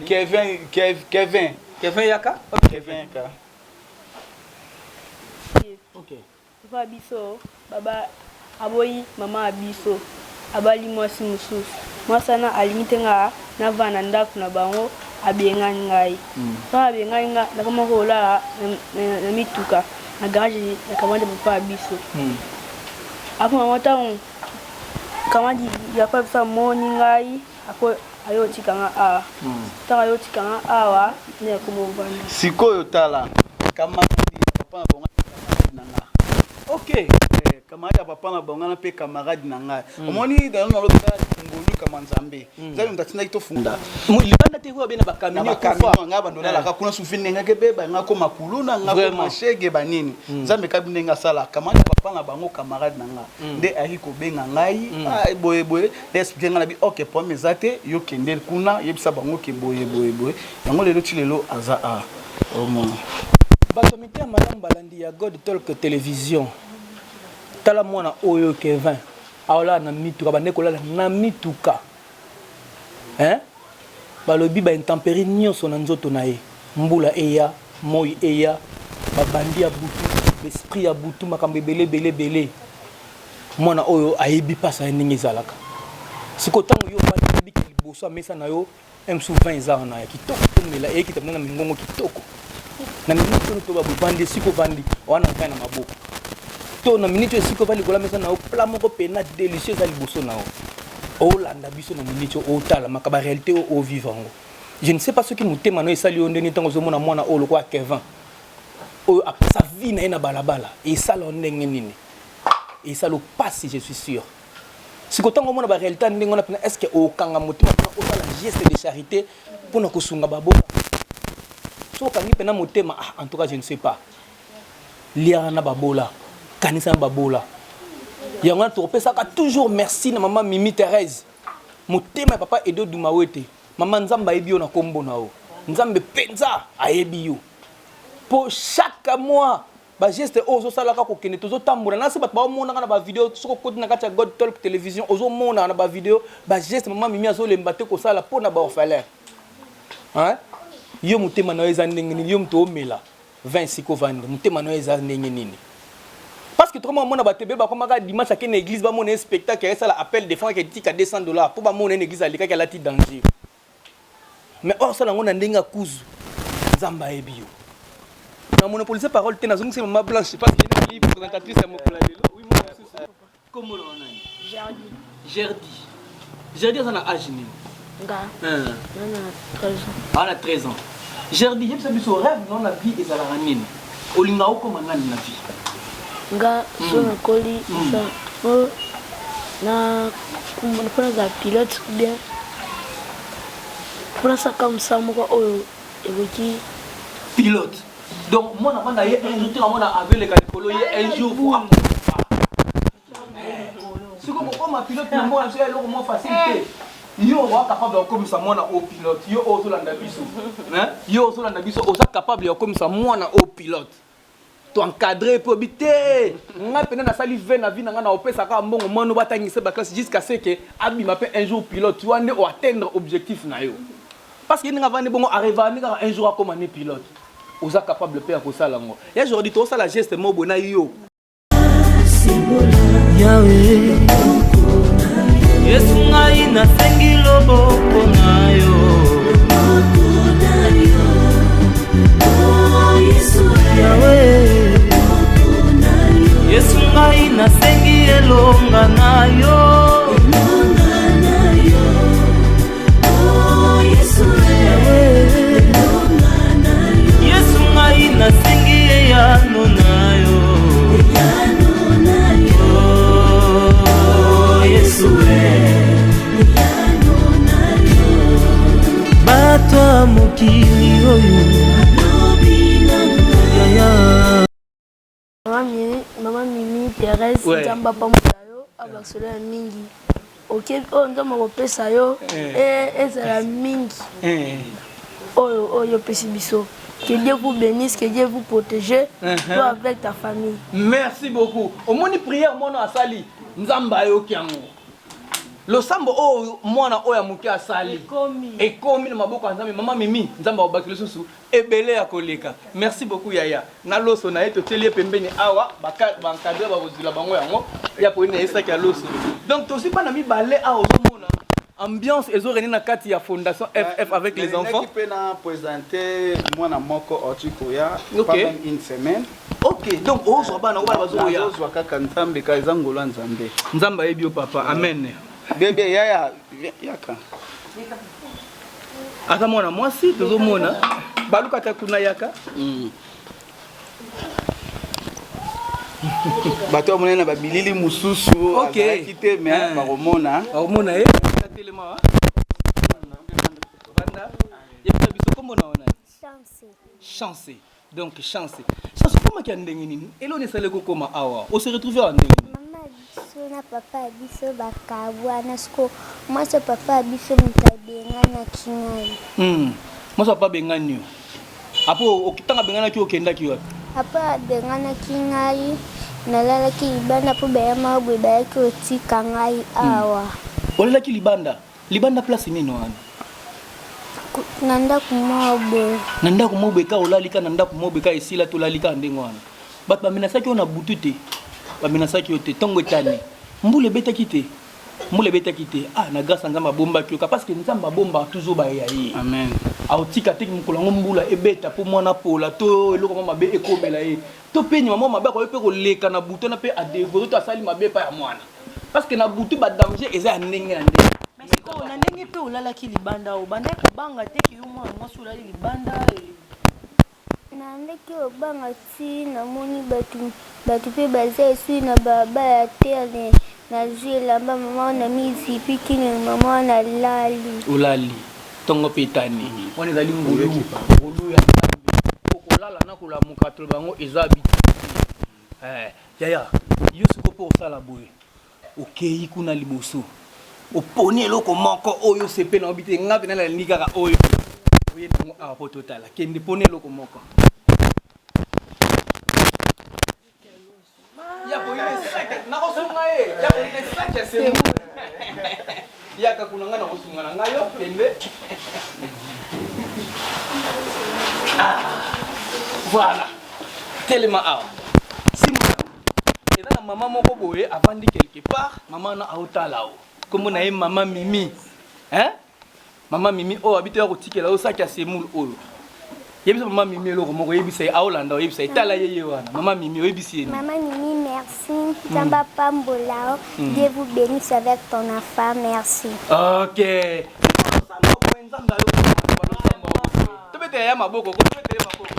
Kevin, Kevin. Kevin yaka. Kevin yaka. Ok. Papa biso baba aboyi mama ya biso, abali mwasi mosusu. Mwasi wana alingi te nga navanda na ndako na bango, abengani ngai. Ntango abengani nga, nakoma kolala na mituka na garage ya camarade ya papa ya biso. Après mama, ntango camarade ya papa biso amoni ngai, apo aye otika nga awa. Ntango aye otika nga awa, nde nakoma ovanda. Sikoyo tala, camarade ya papa na bango, camarade na nga. Camarade ya papa na bango na mpe camarade na ngai. Omoni dano nalobela ngolu kama Nzambe. Nzambe moto atindaki tofunda. Libanda te, oyo abena Na bakamion. Bakamion ngai bando nalalaka kuna, sufi ndenge akebeba ngai koma kuluna ngai koma shege banini. Nzambe kabi ndenge asala, camarade ya papa na bango, camarade na nga nde ayaki kobenga ngai. Ah, boye boye nde explique ngai na bi ok, problème eza te, yo kende kuna, yebisa bango ke boye boye boye. Yango lelo ti lelo aza a omona. Bato ya mitema malamu, balandi ya God Talk Télévision, tala mwana oyo Kevin aolala na mituka, bande kolala na mituka, hein? Balobi baintempérie nyonso na nzoto na ye, mbula eya, moi eya, babandi ya butu, esprit ya butu, makambo ebele ebele ebele. Mwana oyo ayebi mpasi ye ndenge ezalaka. Sikoyo ntango yo ovandi, oyebi ke liboso ya mesa na yo msu 20 eza wana ya kitoko, tomela eyekita mpena na mingongo kitoko na miniti oyo to babovandi esika ovandi wana, 20 na maboko to na miniti oyo esika ovandi likolo ya mesa na yo, plat moko pena délicieux eza liboso na yo, olanda biso na miniti oyo, otala maka baréalité oyo ovivre yango. Je ne sais pas soki motema na yo esali yo ndenge ntango ozomona mwana oyo lokola Kevin oyo apesa vie na ye na balabala, esala yo ndenge nini, esala yo pasi, je suis sûr. Sikoyo ntango omona baréalité ya ndenge wana mpena, est ce que okanga motema mpena osala geste de charité mpona kosunga babola? So okangi mpena motema, ah, en tout cas je ne sais pas. Liaka na babola, kanisa na babola. Yango wana tokopesaka toujours merci na mama Mimi Thérèse, motema ya papa Edo Dumawete. Mama, Nzambe ayebi yo na nkombo na yo, Nzambe mpenza ayebi yo, mpo chaque mois bageste oyo ozosalaka, kokende tozotambola na se, bato baomonaka na bavideo. Soki okoti na kati ya God Talk Télévision, ozomona na bavideo bageste mama Mimi azolemba te kosala mpo na baorphelin, hein? Yo motema na yo eza ndenge nini? Yo moto omela 20 siko ovandi, motema na yo eza ndenge nini? Parce que tokoma mona bato ebele bakomaka dimanche ake na église, bamona ye spectacle, esala appel de fonds, ake tika 200 $ mpo bamona ye na église, alekaki alati danger. Mais oyo osala yango na ndenge ya kuzu, Nzambe ayebi yo. Na monopolise parole te, nazongisi mama Blanche parce que ye nali présentatrice ya mokolo ya lelo. Oui, mwana mosusu, kombo na yo nani? Gerdi. Gerdi. Gerdi aza na age nini? Nga? Hein. Nga na 13 ans. Aza na 13 ans. Gerdi, yebisa biso, rêve na yo na vie ezalaka nini? Olinga okoma nani na vie? Nga so nakoli, o na mpo nazala pilote ou bien mpo nasaka mosala moko oyo ekoki. Pilote. Donc mwana bana ye un jour te amona aveleka likolo ye un jour po sikoyo kokoma pilote na mboka na biso ya eloko moko facile te. Yo oza capable ya kokomisa mwana oyo pilote? Yo oyo ozolanda biso, hein? Yo ozolanda biso, oza capable ya kokomisa mwana oyo pilote? To encadre mpe obi te, ngai mpena nasali ve na vie na ngai na opesaka mbongo mwana oyo batangisa baclasse jusqu'à ce que abima mpe un jour pilote. Wana nde oatteindre objectif na yo, parce que ye ndenge avandi bongo, arêvaka nde kaka un jour akoma ne pilote. Oza capable mpe ya kosala yango ya Jordi? Tosala geste moko boye na yo. Yawe Yesu, ngai nasengi loboko na yo. Yawe Yesu, ngai nasengi elonga na yo. Thérèse, Ouais. Nzambe apambola yo, abakisela yo mingi. Oke oyo Nzambe akopesa yo Eh. e- ezala mingi Eh. oyo oyo opesi biso. Que Dieu vous bénisse, que Dieu vous protège, Uh-huh. toi avec ta famille. Merci beaucoup. Omoni prière mwana asali, Nzambe ayoki yango. Losambo oyo mwana oyo ya moke asali ekomi na maboko ya Nzambe. Mama Mimi, Nzambe akobaki lisusu ebele ya koleka. Merci beaucoup yaya. Na loso na ye totieli ye pembeni awa, baencadre bakozwila bango yango ya poyini na ye saki ya loso. Donc tozwi bana mibale awa ozomona ambiance ezo régner na kati ya fondation FF avec les enfants. mpe na présente mwana moko oti koya Ok. pas même une semaine. Ok, donc ozwa bana bana bazoya. Nazozwa kaka Nzambe ka eza ngolu ya Nzambe. Nzambe ayebi yo papa. Amen. Bebe yaya yaka. Aza mwana mwasi tozomona baluka ata kuna yaka. Bato bamonani na babilili mosusu Ok. azalaki te mais bakomona. Bakomona ye. Telema wa. Vanda. Yebisa biso kombo na wana. Chance. Chance. Donc chance. Chance okomaki ya ndenge nini? Eloni esali kokoma awa. O se retrouver awa ndenge nini? Mama ya biso na papa ya biso bakabwana siko mwasi ya papa ya biso moto abenganaki ngai. Mwasi ya papa abengani yo. Apo ntango abenganaki yo okendaki wapi? Apa abenganaki ngai nalalaki libanda mpo bayamaka boye bayaki kotika ngai awa. Olalaki libanda. Libanda place nini wana? Na ndako moko boye. Na ndako moko boye kaka olali kaka na ndako moko boye kaka esila te olali kaka ndenge wana. Bato bamenasaki yo na butu te. Bamenasaki yo te. Ntongo etani. Mbula ebetaki te. Mbula ebetaki te. Ah, na grâce ya Nzambe abombaki yo kaka parce que Nzambe abombaka toujours baye ya ye. Amen. Aotika te mokolo yango mbula ebeta mpo mwana apola to eloko moko mabe ekomela ye. To mpe nyama moko mabe akoki mpe koleka na butu wana mpe adevore to asali mabe epai ya mwana. Parce que na butu ba danger eza ya ndenge na ndenge. Mais sikoyo na ndenge mpe olalaki libanda obandaki kobanga te ke yo mwana mwasi olali libanda Nandaki kobanga ti namoni batu batu pe baza esui na balabala te nazui elamba mama wana namizipi kino mama wana alali. Olali tongo pe etani wana ezali ngolu ngolu ya Nzambe po kolala na kolamuka toloba yango eza habitude te eh yaya yo sikoyo po osala boye okeyi kuna liboso oponi eloko moko oyo osepeli na obi te nga pena nalingi kaka oyo oye nango awa po totala kende poni eloko moko ya koyina sac nakosunga ye ya koyina sac ya semu yaka kuna ngai nakosunga na ngai yo kende ah, voilà telema awa simba eza na mama moko boye avandi quelque part mama wana aotala o nkombo na ye mama mimi hein? mama mimi oyo abito ya kotikela yo saki ya semoule oyo yebisa mama mimi eloko moko oyebisa ye aolanda oyebisa ye tala ye ye wana mama mimi oyebisi ye mama mimi merci nzambe apambola yo dieu vous bénisse avec ton enfant merci ok nzambe ayo tobetela ya maboko tobetela maboko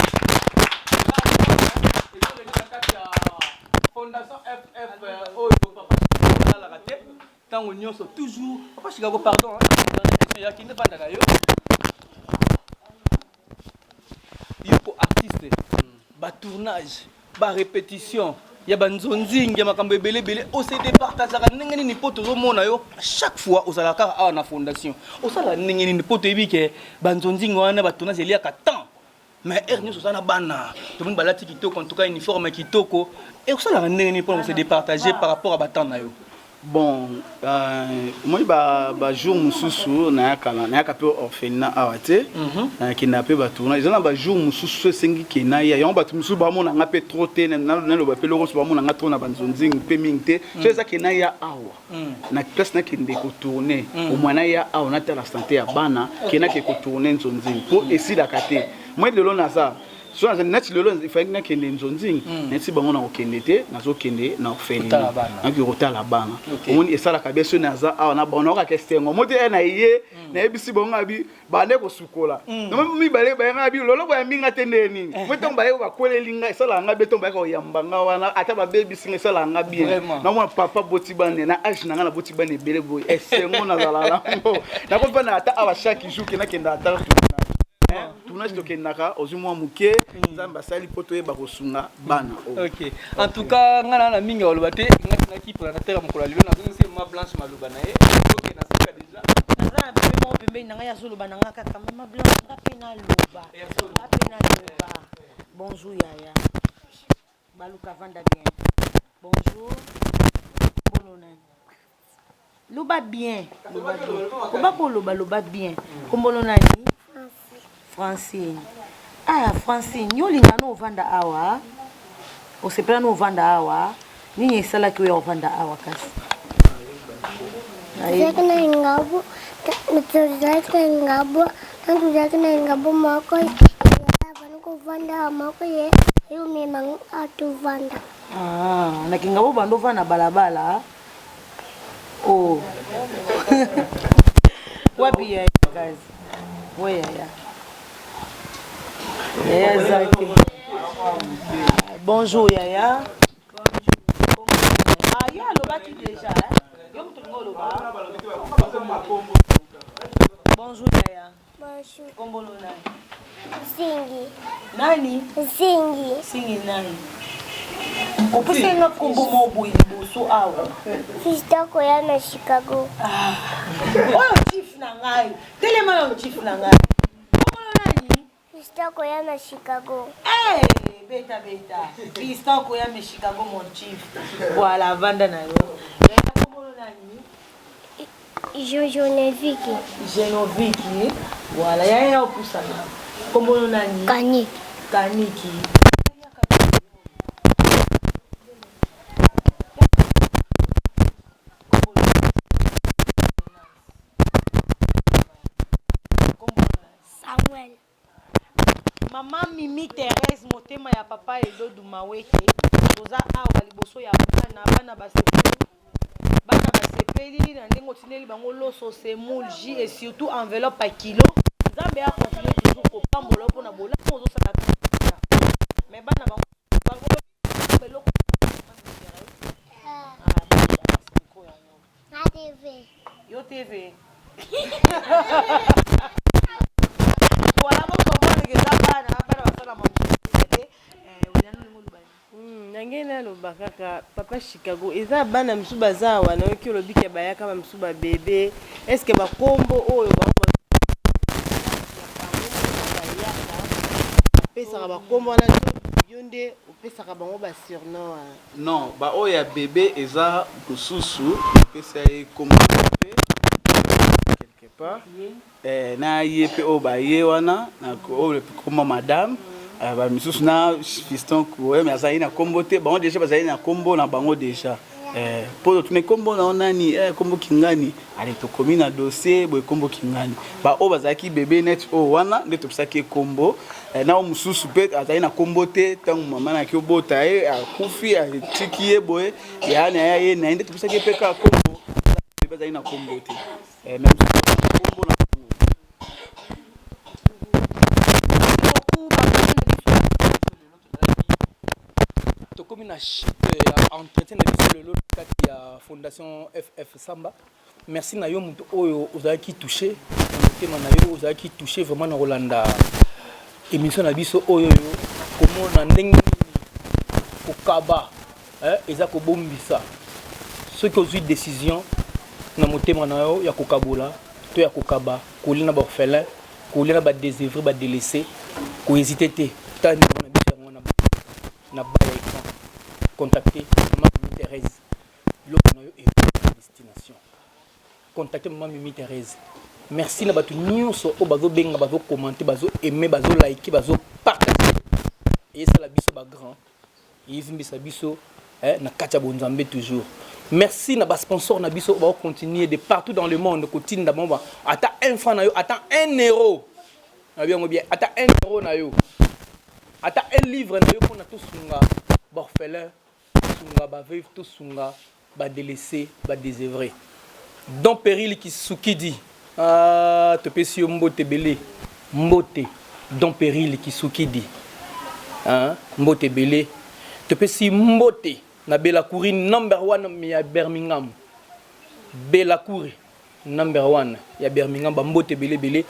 fondation ff oyo papa alalaka te ntango nyonso toujours papa chicago pardon ya kende vanda na yo yo ko artiste ba tournage ba répétition ya banzonzingi ya makambo ebele ebele ose departageaka ndenge nini mpo tozomona yo chaque fois ozalaka kaka awa na fondation osala ndenge nini mpo toyebi ke banzonzingi wana batournage eliaka temps mais heure nyonso oza na bana tomoni balati kitoko en tout cas uniforme kitoko ekosalaka ndenge nini mpona kose départager par rapport à batemps na yo bon omoni bajour mosusu nayaka nayaka mpe orphelinat awa te nakendaka mpe batournage eza na bajour mosusu so esengi ke naya yango bato mosusu bamona nga mpe trop te naloba mpe eloko mosusu bamona nga trop na banzonzingi mpe mingi te so eza ke naya awa na place nakende kotourne omwa naya awa natala sante ya bana ke nake kotourne nzonzingi mpo esilaka te moi lelo naza so naza neti lelo efalaki nakende nzonzingi neti bango nakokende te nazokende na orphelinat nakoki kotala bana omoni esalaka bien so naza awa na bango naokaka esengo mo te na ye nayebisi bango abi bande kosukola mibale bayenga abi lolo boyambi nga te nde nini mo ntango baye bakweleli nga esalaka nga bien ntango bayaka koyamba nga wana ata babebisi nga esalaka nga bien namona papa boti bane na age na nga naboti bane ebele boye esengo nazala nango nakofanda ata awa chaque jour ke nakenda ata tournage. Tournage tokendaka, ozwi mwa moke, Nzambe asali mpo toyeba kosunga bana oyo. Ok. En tout cas, nga na na mingi ya koloba te, nga tinaki présentateur ya mokolo ya lelo, nazongisi ma Blanche maloba na ye. Ok, na suka déjà. Naza na bebe moko pembeni na ngai azoloba na nga kaka mama Blanche, nga mpe naloba, nga mpe naloba. Bonjour yaya. Baluka vanda bien. Bonjour. Bono nani? Loba bien. Loba bien. Koba koloba loba bien. Kombono nani? Francine. Ah Francine, yo olinga no ovanda awa? Osepela no ovanda awa? Nini esalaki oya ovanda awa kasi? Tozalaki na ingabo, tozalaki na ingabo, ntango tozalaki na ingabo moko abandi kovanda moko ye ayomema atovanda. Ah, na kingabo bando ovanda balabala. Oh. Wapi yaya kazi? We yaya. Yaya Zaki. Bonjour yaya. Ah, ye alobaki déjà. Hein? Yo moto olingi oloba. Bonjour yaya. Bonjour. Kombo no nani? Zingi. Nani? Zingi. Zingi nani? Opesi nga kombo moko boye liboso awa. Fiston koya na Chicago. Ah. Oyo chief na ngai. Telema na chief na ngai. Kombo no nani? Fiston koya na Chicago. Hey, beta beta. Fiston koya na Chicago mon chief. Voilà, vanda na yo. Yaya kombo no nani? Genoviki. Genoviki. Voilà, yaya ya opusana. Kombo no nani? Kaniki. Kaniki. Samuel. Mama Mimi Therèse motema ya papa Edo Dumawete toza awa liboso ya bana bana basepeli bana basepeli na ndenge otindeli bango loso semoule jus et surtout enveloppe ya kilo nzambe a continuer toujours kopambola yo mpona bolamu ozosala mais bana bango bango eloko Na TV. Yo TV. Voilà, bo comprendre que eza bana, bana basala makambo te. Eh, William olingi oloba nini? Hmm, na ngai naloba kaka papa Chicago eza bana misusu baza awa nayoki olobi ke bayaka ba misusu ba bebe est-ce que bakombo oyo bango bayaka bapesaka bakombo wana to yo nde opesaka bango ba surnom wana? Non ba oyo ya bebe eza mususu napesa ye kombo pe quelque part eh, na ye pe oyo baye wana na oyo kombo madame eh, ba misusu na fiston koye mais azali na kombo te bango deja bazali na kombo na bango deja eh, po totuni kombo na yo nani eh, kombo kingani ale tokomi na dossier boye kombo kingani ba oyo bazalaki bebe net oyo wana nde topesaki ye kombo Eh, na oyo mosusu mpe azali na kombo te ntango mama na obota ye akufi atiki ye boye ya na ya ye na ye nde topesaki ye mpe kaka kombo bebe azali na kombo te eh, mais mosusu aza na kombo na bango. Tokomi na chute ya entretien na biso lelo na kati ya fondation FF Samba. Merci na yo moto oyo ozalaki touché na motema na yo, ozalaki touché vraiment na kolanda émission na biso oyo yo komona ndenge nini kokaba eh, eza kobombisa. Soki ozwi décision na motema na yo ya kokabola to ya kokaba kolia na ba orphelin, kolia na ba désœuvré, ba délaissé, ko hésiter te. Tala numéro na biso yango na na bas ya écran. Contacter Mama Thérèse. Biloko na yo ekomi na destination. Contacter Mama Mimi Thérèse. Merci na bato nyonso oyo bazo benga, bazo commenter, bazo aimer, bazo liker, bazo partager. Esala biso ba grand. Evimbisa biso eh, na kati ya bonzambe toujours. Merci na ba sponsors na biso oyo ba continuer de partout dans le monde kotinda bango ba ata un franc na yo, ata un euro. Na yango bien, ata un euro na yo. Ata un livre na yo pona tosunga ba orphelins Tosunga ba veuves, tosunga ba delaisses, ba desœuvres. Don Peril Kisukidi, ah, topesi yo mbote ebele. Mbote Don Peril Kisukidi. Hein, mbote ebele. Topesi mbote na Bellacourie number one ya Birmingham. Bellacourie number one ya Birmingham, ba mbote ebele ebele.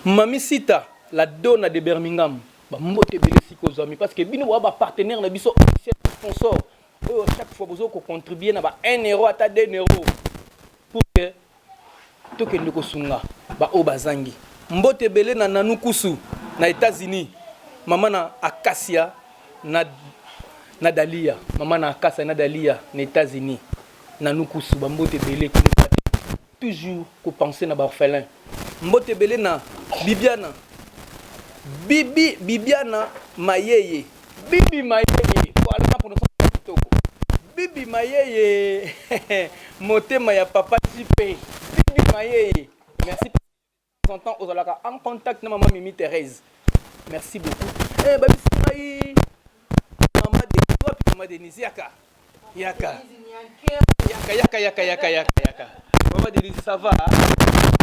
Mami Sita. La Donna de Birmingham, ba mbote ebele esika ozwami parce que bino boza ba partenaire na biso officiel sponsor oyo chaque fois bozo ko contribuer na ba 1 euro ata 2 euro pour que tokende kosunga ba oyo bazangi. Mbote ebele na Nanou Kusu na Etats-Unis, mama na Acacia na na Dalia, mama na Acacia na Dalia na Etats-Unis. Nanou Kusu ba mbote ebele kolemba te. Toujours ko penser na ba orphelins. Mbote ebele na Bibiana Bibi Bibiana Mayeye Bibi Mayeye voilà na prononce kitoko Bibi Mayeye motema ya papa JP Bibi Mayeye merci temps en temps ozalaka en contact na maman Mimi Thérèse merci beaucoup eh babisi ngai maman Denise wapi maman Denise yaka yaka yaka yaka yaka yaka yaka yaka maman Denise ça va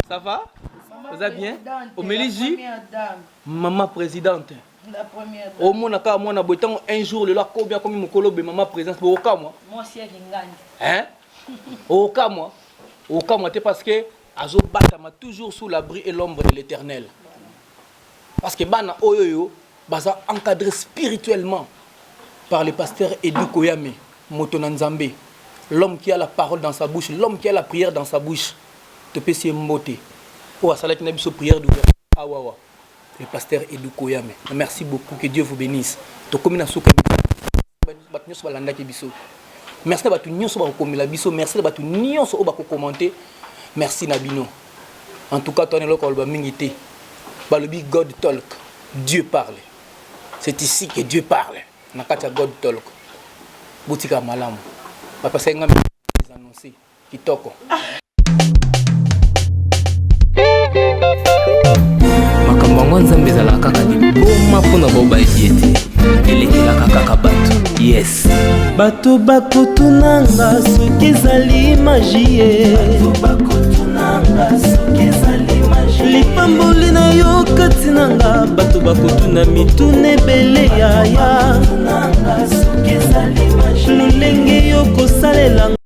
ça va oza bien omeli jus maman présidente omona kaka mwana boye ntango un jour lelo akomi akomi mokolo boye mama présence bokokamwa hein okokamwa okokamwa te parce que Azo batama toujours sous l'abri et l'ombre de l'Eternel. Parce que bana oyo yo baza encadré spirituellement par le pasteur Edu Koyame, moto na Nzambe, l'homme qui a la parole dans sa bouche, l'homme qui a la prière dans sa bouche. Topesi ye mbote. Oyo asalaki na biso prière d'ouverture awawa. Le pasteur Edu Koyame. Merci beaucoup, que Dieu vous bénisse. Tokomi na suka bato nyonso balandaki biso. Merci na bato nyonso bakokomela biso, merci na bato nyonso oyo bakokommente. Merci na bino. En tout cas, toi eloko baloba mingi te. Balobi God talk, Dieu parle. C'est ici que Dieu parle. Na kati ya God talk. Botika malamu. Bapesaki nga les annoncer. Kitoko. Makambo yango Nzambe ezalaka kaka liboma mpo na bao bayebi ye te, elekelaka kaka bato. Yes. Bato bakotunanga soki ezali magie, lipamboli na yo kati na nga, bato bakotuna mituna ebele yaya, lolenge yo kosalela.